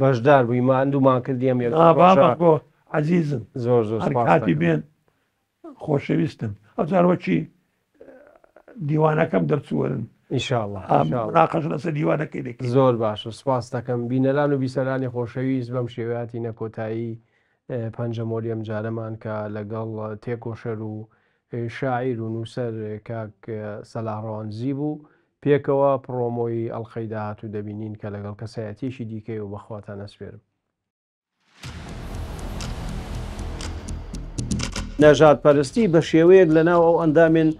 بەشدار بووی ماندوومان کردی ئەم یەک بابا بۆ عەزیزم زۆر زۆر هەر کاتی بێن خۆشەویستم ئەو جاروەکی دیوانەکەم دەرچووەرن ئینشاءاللە مناقەش لەسەر دیوانەکەی دەکەین. زۆر باشە سپاس دەکەم بینەران و بیسەرانی خۆشەویست بەم شێوەیە هاتینە کۆتایی پەنجەمۆری ئەمجارەمان کە لەگەڵ تێکۆشەر و شاعیر و نووسەر کاک سەلاح ڕەواندزی بوو پێکەوە پڕۆمۆی ئەڵقەی داهاتوو دەبینین کە لەگەڵ کەسایەتیەکی دیکەی و بەخواتان ئەسپێرم. نەژادپەرستی بە شێوەیەک لە ناو ئەو ئەندامێن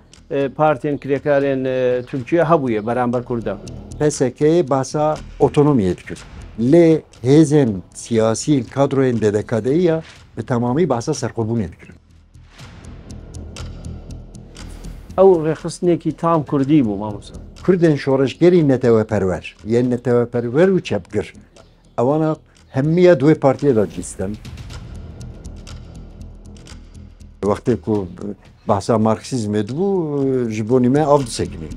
پارتێن کرێکارێن تورکیە هەبوویە بەرامبەر کوردە. PSK باسا ئۆتۆنۆمییە دکرد لێ هێزێن سیاسی کادرۆیên DDKD'ya bi temamî behsa serxwebûnê dikirin. ئەو ڕێکخستنێکی تام کوردی بوو مامۆستا. کوردên şoreşgerî neteweperwer yên neteweperwer û çepgir ئەوانە هەمیە دوێ پارتیە دا جیستن. وەختێ ku behsa marksîzmê dibû ji bo nîme av disekinîn.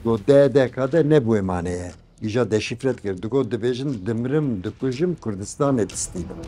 Got DDKD nebûye maneye. Îja deşîfre dikir. Digot dibêjin dimirim dikujim Kurdistanê distînim.